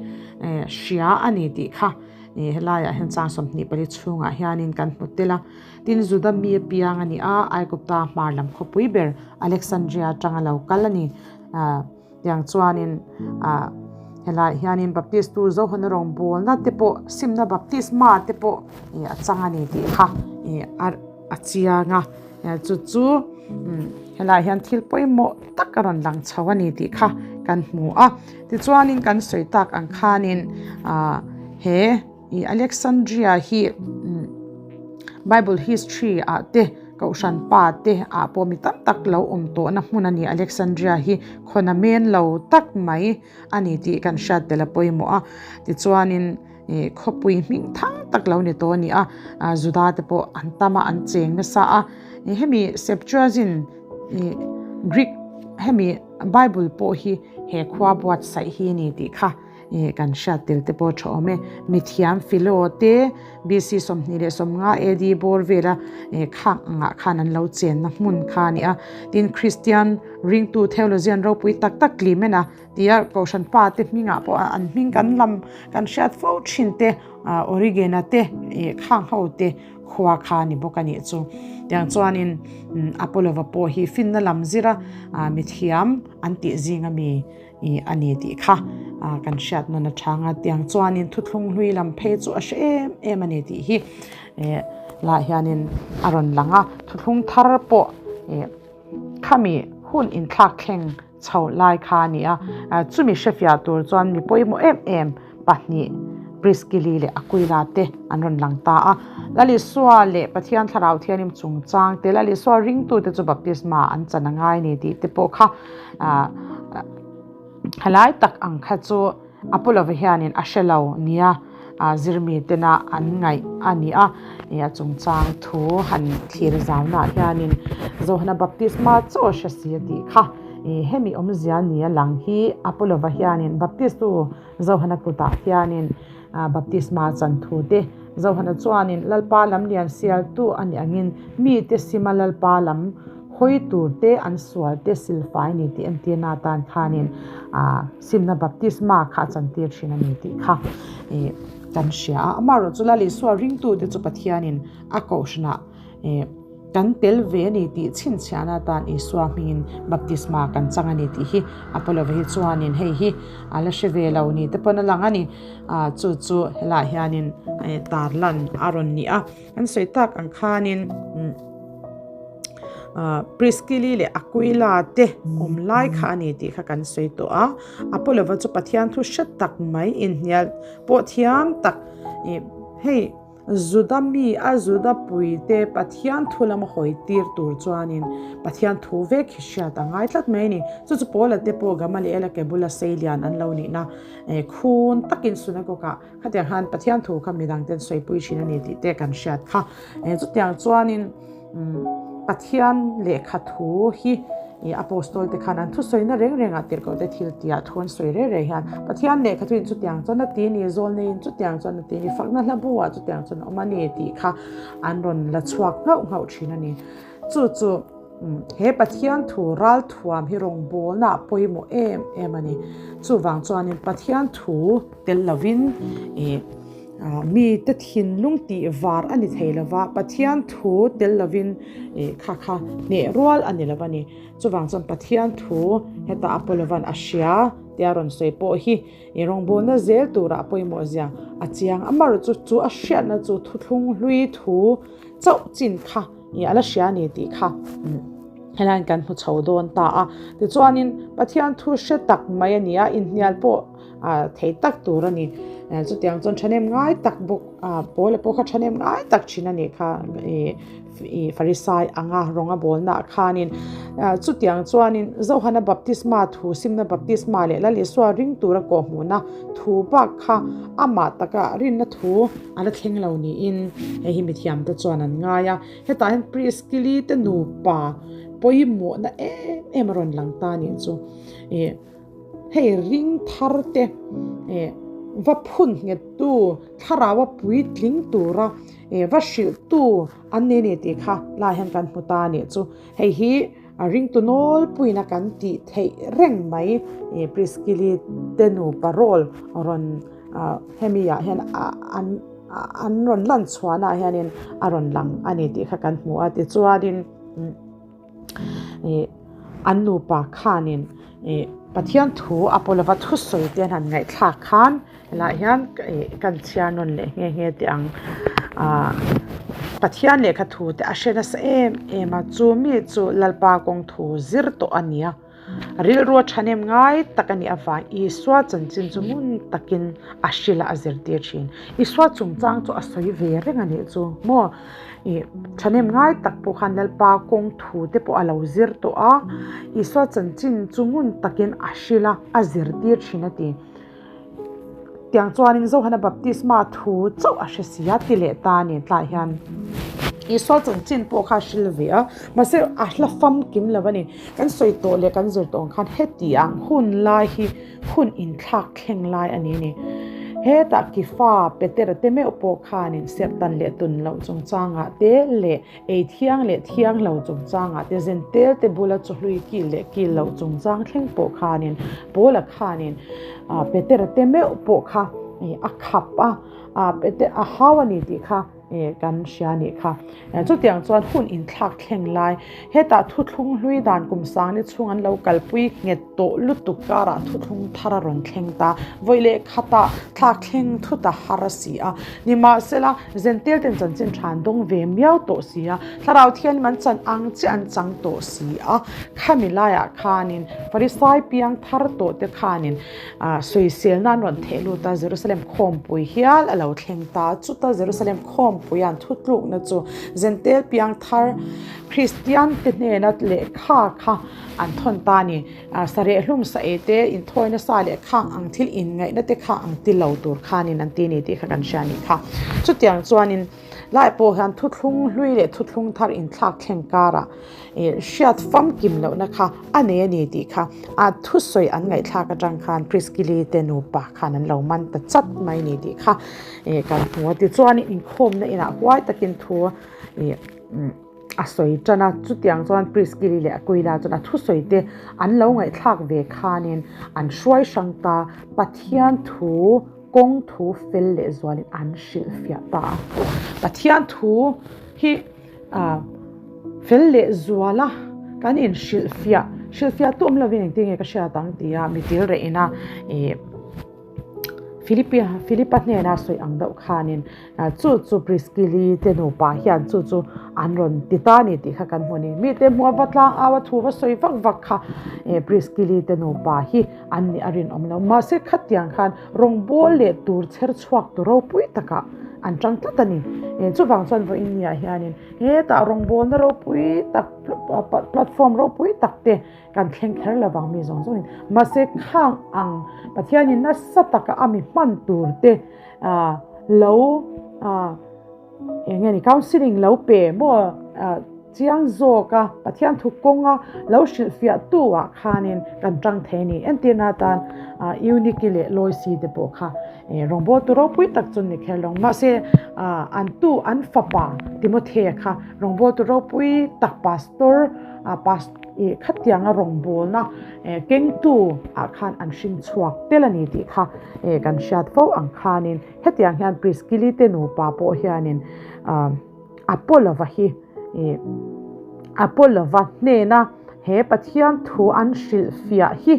hria a ni tih kha. Ih helaiah hian chang 24 chhungah hianin kan hmu tel a, tin Juda mi apiang a ni a, Aigupta hmar lam khawpui ber Alexandria atanga lo kal a ni. Ah tiang chuanin ah helaiah hianin Baptist tu Johana rawngbawlna te pawh simna baptisma te pawh ih a chang a ni tih kha ih a chiang a, chu chu helaiah hian thil pawimawh tak a rawn lang chho a ni tih kha kan hmu a. Tichuanin kan sawi tak ang khanin he i Alexandria hi Bible history ah te Kohhran pa te ah pawh mi tam tak lo awm tawhna hmun a ni. Alexandria hi khawn a men lo tak mai a ni tih kan hriat tel a pawimawh a. Tichuanin khawpui hming thang tak lo ni tawh a ni a, Juda te pawh an tam a, an cheng nasa a. Hemi Septuagint Greek hemi Bible pawh hi he khua buatsaih hi a ni tih kha kan hriat tel te pawh a tha awm e. Mithiam Philo te BC 25 AD bawr vela khak angah khan an lo chenna hmun kha a ni a. Tin, Kristian ringtu theologian ropui tak tak Clement-a tia Kohhran pa te hmingah pawh an hming kan lam kan hriat fo thin te Origen-a te khang ho te khua kha a ni bawk a nih chu. Tiang chuanin Apollo-va pawh hi finna lam zira mithiam an tih zinga mi a ni tih kha kan hriat nawn a chang a. Tiang chuanin thuthlung hlui lam phei chu a hre em em a ni tih hi lah hianin a rawn lang a. Thuthlung thar pawh khami hun inthlak thleng chho lai kha a ni a, chumi hrefiah tur chuan mi pawimawh em em pahnih Priskili leh Aquila te an rawn lang ta a. Lal Isua leh Pathian Thlarau Thianghlim chungchang te, Lal Isua ringtute chu baptisma an chan a ngai ni tih te pawh kha helai tak ang kha chu Apollo-va hianin a hre lo nia zirmi tena an ngaih a ni a. A chungchang thu han thlir zaunah hianin Johana baptisma chaw a hre si a tih kha. Hemi awmzia nia lang hi Apollo-va hianin Baptistu Johana kutah hianin baptisma chan thu te, Johana chuanin Lalpa lam lian sialtu a nih angin mite sima Lalpa lam hawi tur te an sual te silfai ni tih entirna atan khanin simna baptisma kha a chantir thin a ni tih kha kan hria a. Amaherawhchu Lal Isua ringtute chu Pathianin a kohhranah kan tel ve a ni tih chhinchhiahna atan Isua hmingin baptisma kan chang a ni tih hi Apollo-va hi chuanin hei hi a la hre ve lo ni te pawn a lang a ni. Chu chu helaiah hianin tarlan a rawn ni a. An sawi tak ang khanin Priskili leh Aquila te awm lai kha a ni tih kha kan sawi tawh a. Apollo-va chu Pathian thu hre tak mai inhnial pawh thiam tak hei Juda mi a Juda puite Pathian thu lama hawi tir tur chuanin Pathian thu vek hi hriat a ngai tlat mai a ni. Chu chu Paula te pawh Gamaliela ke bula seilian an lo nihna khun takin synagogue-ah Khatiang khan Pathian thu kha midang ten sawipui thin a ni tih te kan hriat kha. Chutiang chuanin Pathian lehkha thu hi I Apostol te khan an thusawina reng rengah tirhkoh te thil tia thu an sawi reng reng hian Pathian lehkha thuin chutiang chuan a ti ni, zawlneiin chutiang chuan a ti ni, fakna hla buah chutiang chuan a awm a ni tih kha an rawn la chhuak nghauh nghauh thin a ni. Chu chu he Pathian thu ralthuam hi rawngbawlna a pawimawh em em a ni. Chuvang chuanin Pathian thu tel lovin ih mite thinlung tih var a ni thei lo va, Pathian thu tel lovin ih kha kha hneh rual a ni lo a ni. Chuvang chuan Pathian thu hetah a pawlovan a hria tia rawn sawi pawh hi ih rawngbawlna zel turah a pawimawh zia a chiang. Amaherawhchu chu a hriatna chu thuthlung hlui thu chauh chin kha ih a la hria a ni tih kha helaiin kan hmu chho dawn ta a. Tichuanin Pathian thu hre tak mai a ni a, inhnial pawh thei tak tur a ni. Chutiang chuan thahnem ngai tak bawk Paula pawh kha thahnem ngai tak thin a nih kha ih Farisai anga rawng a bawlna ah khanin chutiang chuanin Johana baptisma thu simna baptisma leh Lal Isua ring tura kawhhmuhna thu bak kha amah taka rinna thu a la thleng lo niin hei hi mithiamte chuan an ngai a. Hetah hian Priskili te nupa pawimawhna em em a rawn lang ta a nih chu. Ih hei ring thar te ih va phun nghet tu thlarau a puitling tura ih va hrilh tu an ni a ni tih kha lai hian kan hmu ta a nih chu. Hei hi a ringtu nawlpuiin a kan tih theih reng mai ih Priskili te nupa role rawn hemi ah hian an an rawn lan chhuahna ah hianin a rawn lang a ni tih kha kan hmu a tichuanin ih an nupa khanin ih Pathian thu a pawl lova thusawi te an han ngaihthlak khan helaiah hian ih kan chhiar nawn leh nghe nghe teh ang ah Pathian lehkha thu te a hre nasa em em a chu mi chu Lalpa kawng thu zir tawh a ni a. Rilru a thahnem ngai tak a nih avang Isua chanchin chu ngun takin a hrilh a, a zirtir thin. Isua chungchang chu a sawi ve reng a nih chu maw? Ih thahnem ngai tak pawh khan Lalpa kawng thu te pawh a lo zir tawh a, Isua chanchin chu ngun takin a hrilh a, a zirtir thin a ti. Tiang chuanin Johana baptisma thu chauh a hre si a ti leh ta a ni tlaiah hian Isua chanchin pawh kha a hril ve a, mahse a hla famkim lo a ni. Kan sawi tawh leh kan zir tawh ang khan heti ang hun lai hi hun inthlak thleng lai a ni a ni. Hetah Kifa Petera te meuh pawh khanin serhtan leh tun loh chungchangah te leh Ei thiang leh thiang lo chungchangah te zentel te bula chawhlui kil leh kil loh chungchang thleng pawh khanin Paula khanin Petera te meuh pawh kha a khap a, a hau a ni tih kha kan hria a nih kha. Chutiang chuan hun inthlak thleng lai hetah thuthlung hlui dan kum sangni chhung an lo kalpui nghet tawh lutuk karah thuthlung thar a rawn thleng ta. Vawi leh khatah thlak thleng thut a har a si a. Nimahsela, Zentel ten chanchin tha an dawng ve miau tawh si a, Thlarau Thianghlim an chan ang chiah an chang tawh si a. Khami laiah khanin Farisai piang thar tawh te khanin sawiselna an rawn theh lut a, Jerusalem khawmpui hial a lo thleng ta. Chuta Jerusalem khawmpuia'n thutlukna chu Zentel piang thar Kristian te hnena lehkha kha an thawn ta a ni. Sareh hlum sa ei te, inthawi nasa leh khang ang thil inngaihna te kha ang ti lo tur khanin an ti a ni tih kha kan hria a nih kha. Chutiang chuanin lai pawh hian thuthlung hlui leh thuthlung thar inthlak thleng karah hriat famkim lohna kha a nei a ni tih kha a thusawi an ngaihthlak atang khan Priskili te nupa khan an lo man ta chat mai a ni tih kha kan hmu a. Tichuanin inkhawmna inah huai takin thu A sawi tan a, chutiang chuan Priskili leh Aquila chuan a thusawi te an lo ngaihthlak ve khanin an hruai hrang ta, Pathian thu kawng thu fel leh zualin an hrilhfiah ta a. Pathian thu hi fel leh zuala kan inhrilhfiah, hrilhfiah tu awm lovin engtin nge ka hriat ang tia mi til reh ina ih. Philipia Philipa hnena sawi ang deuh khanin chu chu Priskili te nupa hian chu chu an rawn ti ta a ni tih kha kan hmu a ni. Mite hmuh a va tlang au a thu va sawi vak vak kha Priskili te nupa hi an nih a rinawm lo. Mahse khatiang khan rawngbawl leh tur chher chhuak tu ropui takah an tang tlat a ni. Chuvang chuan vawiin niah hianin hetah rawngbawlna ropui tak platform ropui tak te Kan thleng kher lo vang mi zawng zawngin. Mahse khang ang Pathianin nasa taka a mi hman tur te lo eng nge ni counselling lo pe maw. Chiang zawka Pathian thu kawnga lo hrilhfiahtu ah khanin kan tang thei a ni. Entirna atan Eunike leh Loisi te pawh kha rawngbawltu ropui tak chu an ni kher lo. Mahse an tu an fapa Timothea kha rawngbawltu ropui tak pastor khatianga rawngbawlna kengtu ah khan an hring chhuak tel a ni tih kha kan hriat fo ang khanin hetiang hian Priskili te nupa pawh hianin Apollo-va hi Apollo-va hnena he Pathian thu an hrilhfiah hi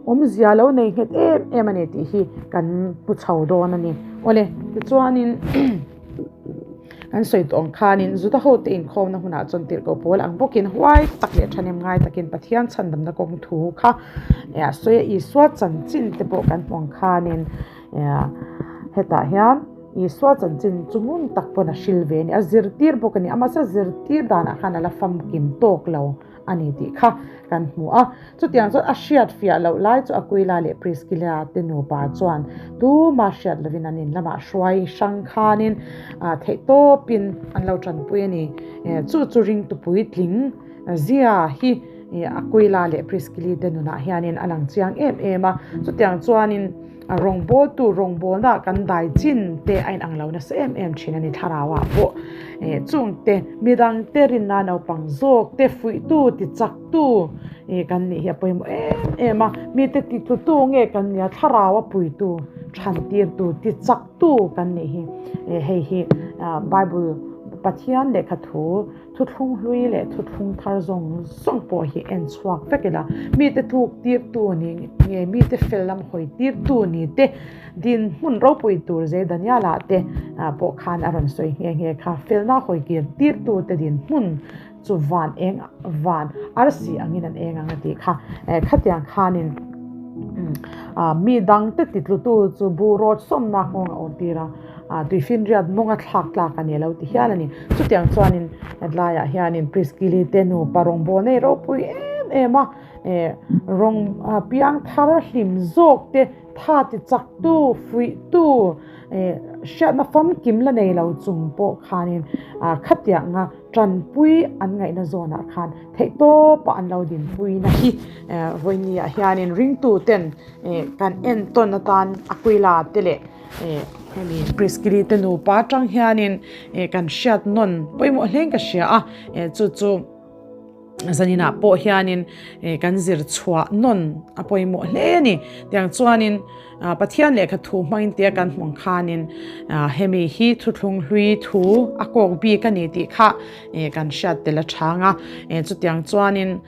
awmzia lo nei nghet em em a ni tih hi kan hmu chho dawn a ni. Awle, tichuanin kan sawi tawh ang khanin Juda hote inkhawmna hunah chuan tirhkoh pawl ang bawkin huai tak leh thahnem ngai takin Pathian chhandamna kawng thu kha a sawi a, Isua chanchin te pawh kan hmu ang khanin hetah hian Isua chanchin chu ngun tak pawn a hril ve a ni, a zirtir bawk a ni. Amah chuan zirtir danah khan a la famkim tawk lo a ni tih kha kan hmu a. Chutiang chuan a hriat fiah loh lai chu Aquila leh Priscilla te nupa chuan tuma hriat lovin an in lamah hruai hrang khanin theihtawpin an lo tanpui a ni. Chu chu ringtu puitling zia hi Aquila leh Priscilla te nunah hianin a lang chiang em em a. Chutiang chuanin. A rawngbawltu rawngbawlna kan dai chin te a inang lo nasa em em thin a ni thlarau ah pawh eh chung te midang te rinna naupang zawk te fuihtu ti chak tu eh kan nih hi a pawimawh em em a mite ti tlu tu nge kan nia thlarau a puitu than tir tu ti chak tu kan nih hi eh hei hi ah bible Pathian lehkha thu Thuthlung hlui leh thuthlung thar zawng zawng pawh hi en chhuak vek ila, mite tluk tirtu ni nge mite fel lam hawi tirtu ni te, dinhmun ropui tur ze Daniela te pawh khan a rawn sawi nghe nghe kha, felna hawi kir tirtu te dinhmun chu van eng van arsi angin an eng ang a tih kha. Khatiang khanin mi dangte titlutu chu buh rawt sawmna nghawng a awm tir a. Tuifinriat mawnga thlak tlak a ni lo ti hial a ni. Chutiang chuanin hetlaiah hianin Priskili te nupa rawngbâwl nei ropui em em a, rawng piang thar hlim zawk te, tha ti chaktu, fuihtu, hriatna famkim la nei lo chung pawh khanin khatianga tanpui an ngaihna zawnah khan theihtawpa an lo dinpuina hi vawinia hianin ringtuten kan entawn atan Aquila te leh Hemi Priskili te nupa atang hianin kan hriat nawn pawimawh hlein ka hria a, chu chu zaninah pawh hianin kan zir chhuah nawn a pawimawh hle a ni. Tiang chuanin Pathian lehkha thu hmangin tia kan hmuh ang khanin hemi hi thuthlung hlui thu a kawk bik a ni tih kha kan hriat tel a chang a, chutiang chuanin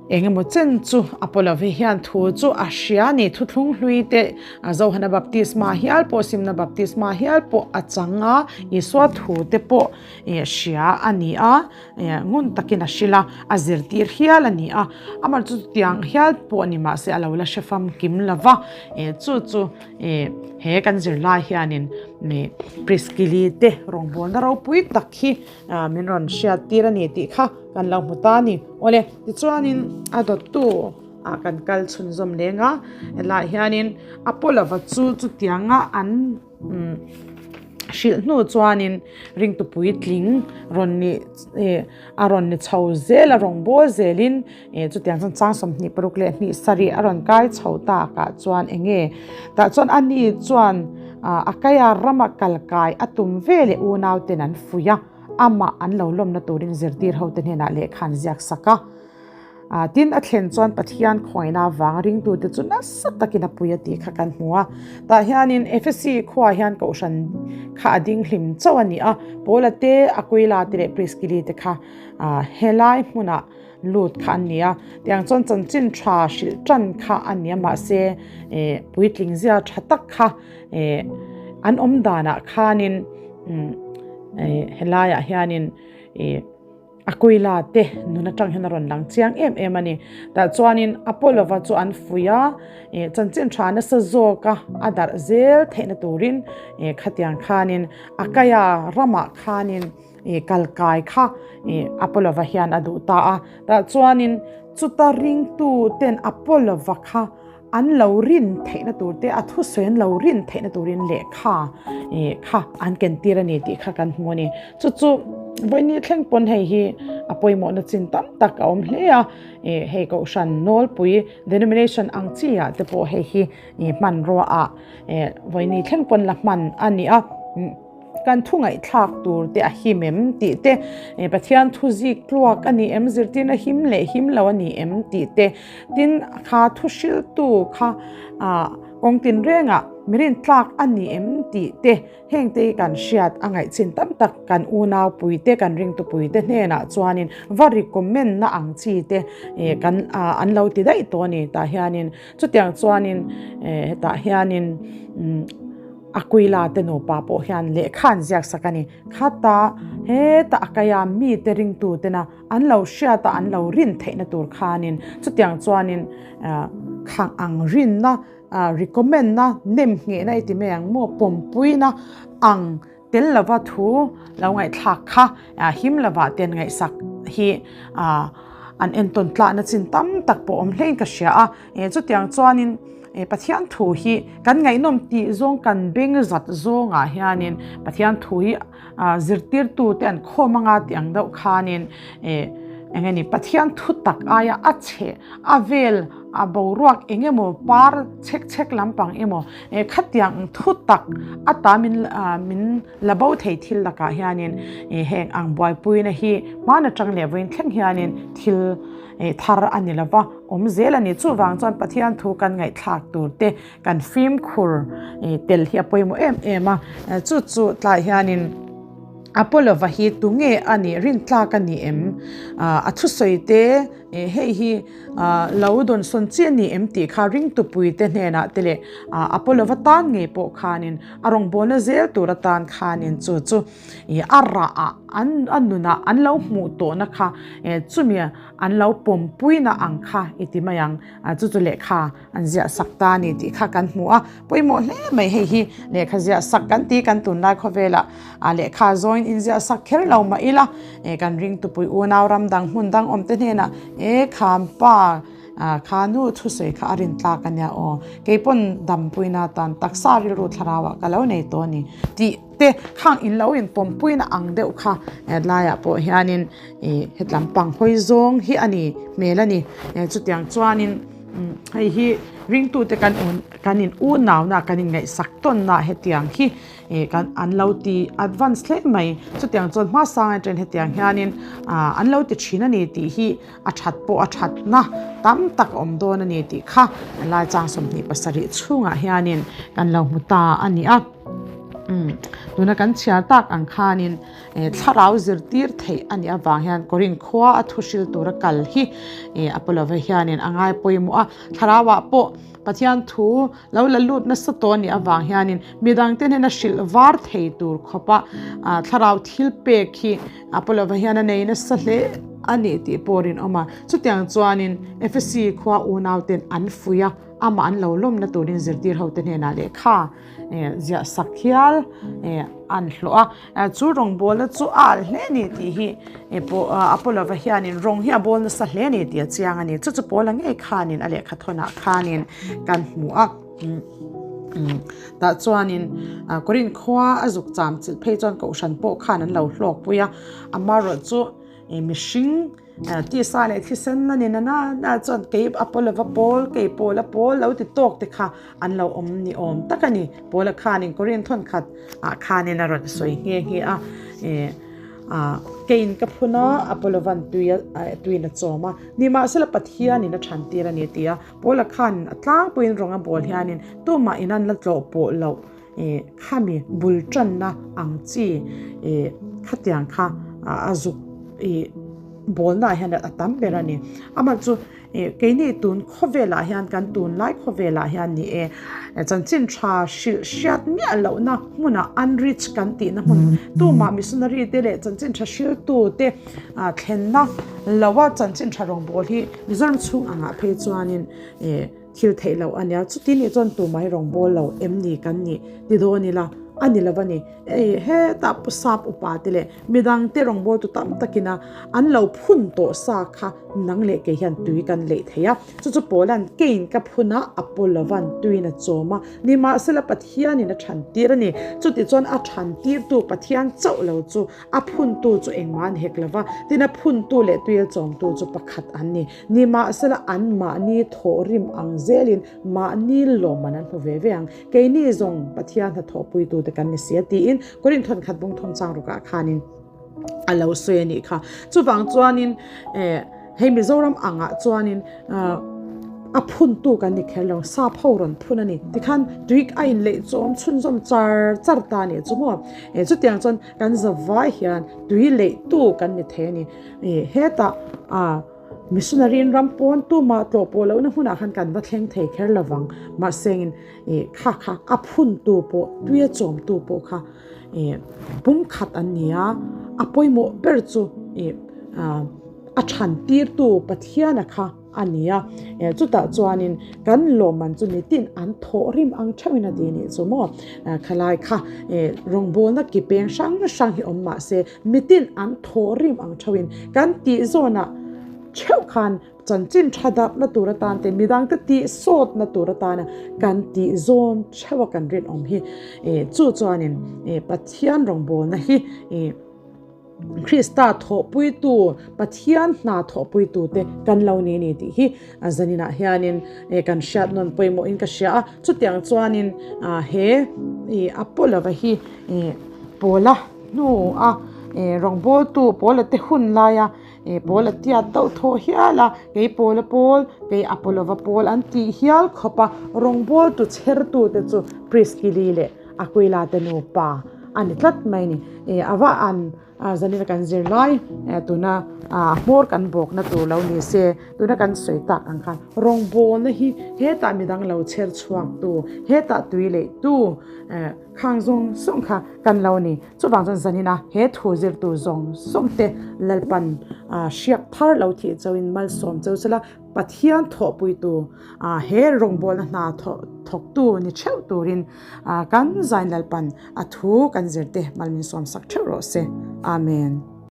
Eng emaw chen chu Apollo-vi hian thu chu a hria a ni. Thuthlung hlui te Johana baptisma hial pawh, simna baptisma hial pawh a chang a, Isua thu te pawh hria a ni a, ngun takin a hrilh a, a zirtir hial a ni a. Amah chu chutiang hial pawh ni mah se a lo la hre famkim lo va, chu chu he kan zirlai hianin Priskili te rawngbawlna ropui tak hi min rawn hriat tir a ni tih kha kan lo hmu ta a ni. Awle, tichuanin a dawttu ah kan kal chhunzawm leng a, helaiah hianin Apollo-va chu chutianga an hrilh hnu chuanin ringtu puitling rawn ni a rawn ni chho zel a, rawn bawl zelin chutiang chuan chang 26 leh sarih a rawn kai chho takah chuan eng nge tah chuan ani chuan Akaia rama kal kai a tum ve leh unauten an fuih a. Amah an lo lawmna turin zirtir hote hnenah lehkha an ziak sak a. Tin, a thlen chuan Pathian khawngaihna avanga ringtute chu nasa takin a pui a tih kha kan hmu a. Tah hianin Efesi khuaah hian kohhran kha a ding hlim chauh a ni a. Paula te, Aquila te leh Priskili te kha helai hmunah lut kha an ni a. Tiang chuan chanchin tha hrilh tan kha a ni a, mahse puitling zia tha tak kha an awm danah khanin Helaiah hianin ih Aquila te nun atang hian a rawn lang chiang em em a ni. Tah chuanin Apollo-va chu an fuih a, ih chanchin tha nasa zawka a darh zel theihna turin ih khatiang khanin Akaia ramah khanin ih kalkai kha ih Apollo-va hian a duh ta a. Tah chuanin chuta ringtu ten Apollo-va kha. an lo rin theihna tur te, a thusawi an lo rin theihna turin lehkha kha an kentir a ni tih kha kan hmu a ni. Chu chu vawiin thleng pawn hei hi a pawimawhna chin tam tak a awm hle a, hei kohhran nawlpui denomination ang chi ah te pawh hei hi hmanrua ah vawiin thleng pawn la hman a ni a. Kan thu ngaihthlak tur te a him em tih te, Pathian thu zik tluak a ni em, zirtirna him leh him lo a ni em tih te, tin kha thu hriltu kha kawng tinrengah mi rintlak a ni em tih te, heng te hi kan hriat a ngaihchin tam tak kan unaupui te, kan ringtupui te hnenah chuanin va recommend na ang chi te kan an lo ti daih tawh a ni tah hianin chutiang chuanin hetah hianin. Aquila te nupa pawh hian lehkha an ziak sak a ni. Khata heta a kaia mite ringtu tena an lo hriata an lo rin theihna tur khanin chutiang chuanin khang ang rinna recommend na nem nghehna i ti mai ang maw pawmpuina ang tel lova thu lo ngaihthlak kha him lovah te an ngaihsak hi an entawn tlahna chin tam tak pawh awm hlein ka hria a. Chutiang chuanin Pathian thu hi kan ngaihnawm tih zawng kan beng zat zawngah hianin Pathian thu hi zirtirtute an khawm anga tih ang deuh khanin eng nge ni Pathian thu tak aia a chhe a vel a boruak eng emaw par chhek chhek lampang emaw khatiang thu tak ata min min la bo thei thil lakah hianin heng ang buaipuina hi hman atang leh vawiin thleng hianin thil thar a ni lova awm zel a ni. Chuvang chuan Pathian thu kan ngaihthlak tur te kan fimkhur tel hi a pawimawh em em a. Chu chu tlai hianin Apollo-va hi tunge a nih rintlak a ni em? A thusawi te hei hi lo dawnsawn chi a ni em tih kha ringtupui te hnenah te leh Apollo-va tan ngei pawh khanin a rawngbawlna zel tur atan khanin chu chu a rah ah an a nunah an lo hmuh tawhna kha chumi an lo pawmpuina ang kha i ti mai ang chu chu lehkha an ziah sak ta a ni tih kha kan hmu a pawimawh hle mai hei hi lehkha ziah sak kan ti kan tunlai khawvelah a lehkha zawin in ziah sak kher lo mah ila kan ringtupui unau ram dang hmun dang awm te hnenah e khampa Kha nu thusawi kha a rin tlak a nia aw, kei pawn dampuina atan taksa rilru thlarauah ka lo nei tawh a ni tih te khang in lo in pawmpuina ang deuh kha hetlaiah pawh hianin ih hetlam pang hawi zawng hi a ni hmel a ni. Chutiang chuanin hei hi ringtute kan kan in unauna kan inngaihsak tawnna hetiang hi Ih kan an lo ti advance hle mai chutiang chuan hma sang atang hetiang hianin ah an lo ti thin a ni tih hi a that pawh a thatna tam tak a awm dawn a ni tih kha lai chang 27 chhungah hianin kan lo hmu ta a ni a umm tuna kan chhiar tak ang khanin eh thlarau zirtir theih a nih avang hian Korin khua a thu hril tura kal hi eh Apollo-va hianin a ngai pawimawh a thlarauah pawh Pathian thu Lo la lut nasa tawh a nih avang hianin midangte hnena hrilh var thei tur khawpa thlarau thil pek hi Apollo-va hian a nei nasa hle a nih tih pawh rinawm a. Chutiang chuanin Ephesi khua unauten an fuih a, amah an lo lawmna turin zirtir hote hnenah lehkha ziah sak hial an hlawh a. Chu rawngbawlna chu a alh hle a ni tih hi Apollo-va hianin rawng hi a bawl nasa hle a ni tih a chiang a ni. Chu chu Paula ngei khanin a lehkha thawnah khanin kan hmu a. Tah chuanin Korinth khua a zuk cham chilh phei chuan Kohhran pawh khan an lo hlawkpui a. Amaherawhchu mihring Tisa leh thisen na ni na na chuan kei Apollo-va pawl, kei Paula pawl lo ti tawk te kha an lo awm ni awm tak a ni. Paula khanin Korinth thawn khat ah khanin a rawn sawi nghe nghe a, Keiin ka phun a, Apollo-van tui tuiin a chawm a, nimahsela Pathianin a than tir a ni ti a. Paula khan a tlangpuiin rawng a bawl hianin tumah in an la tlawh pawh loh khami bul tanna ang chi khatiang kha a zuk bawlnaah hian a tam ber a ni. Amah chu keini tun khawvelah hian kan tunlai khawvelah hian ni e chanchin tha hrilh hriat miah lohna hmunah unreach kan tihna hmun tumah missionary te leh chanchin tha hriltu te thlenna loa chanchin tha rawngbâwl hi Mizoram chhung angah phei chuanin Thil theih loh a nia, chuti nih chuan tumah hi rawngbâwl lo em ni kan nih ti dawn ila. a ni lo a ni. Ei, hetah pu sap upa te leh midangte rawngbawltu tam takina an lo phun tawh sa kha nang leh kei hian tui kan leih thei a. Chu chu Paula'n keiin ka phun a, Apollova'n tuiin a chawm a, nimahsela Pathianin a than tir a ni. Chutichuan a than tirtu Pathian chauh lo chu a phuntu chu engmah an hek lo va, tin a phuntu leh tuia chawmtu chu pakhat an ni. Nimahsela anmahni thawhrim ang zelin mahni lawmman an hmu ve ve ang. Keini zawng Pathian hnathawhpuitute kan ni si a tiin Korinth thawnkhat bung thawm chang rukah khanin a lo sawi a nih kha. Chuvang chuanin eh hei Mizoram angah chuanin a phuntu kan ni kher lo, sap ho rawn phun a ni. Tikhan tui a inleih chawm chhunzawm char char ta a nih chu maw. Eh chutiang chuan kan zavai hian tui leihtu kan ni thei a ni. Eh hetah ah. Missionary in ram pawn tumah tlawh pawh lohna hmunah khan kan va thleng thei kher lo vang. Mahsengin ih kha kha a phuntu pawh tuia chawmtu pawh kha ih pumkhat an ni a, a pawimawh ber chu ih a than tirtu Pathiana kha a ni a. Chutah chuanin kan lawmman chu nitin an thawhrim ang theuhin a ti nih chu maw. Khalai kha ih rawngbawlna ki peng hrang hrang hi awm mahse Mitin an thawhrim ang theuhin kan tih zawnah theuh khan chanchin tha darhna tur atan te midangte tih sawtna tur atana kan tih zawn theuha kan rinawm hi chu chuanin Pathian rawngbawlna hi Krista thawhpuitu Pathian hna thawhpuitute kan lo ni ni tih hi zaninah hianin kan hriat nawn pawimawhin ka hria a. Chutiang chuanin he Apollo-a hi Paula hnu a rawngbawltu Paula te hun laia Paula tiat deuh thaw hial a, kei Paula pawl, kei Apollo-a pawl an tih hial khawp a, rawngbawltu chhertute chu Priskili leh Aquila te nupa a ni tlat mai a ni. A va an Zanina kan zir lai tuna hmawr kan bawkna tur lo ni se, tuna kan sawi tak ang khan rawngbawlna hi hetah midang lo chher chhuak tu, hetah tui leih tu khang zawng zawng kha kan lo ni. Chuvang chuan zanina he thu zirtu zawng zawng te Lalpan hriak thar lo thih chauhin malsawm cheu sela, Pathian thawhpuitu he rawngbawlna hna thawktu ni theuh turin kan Zain Lalpan a thu kan zirte mal min sawmsak theuh rawh se. Amen.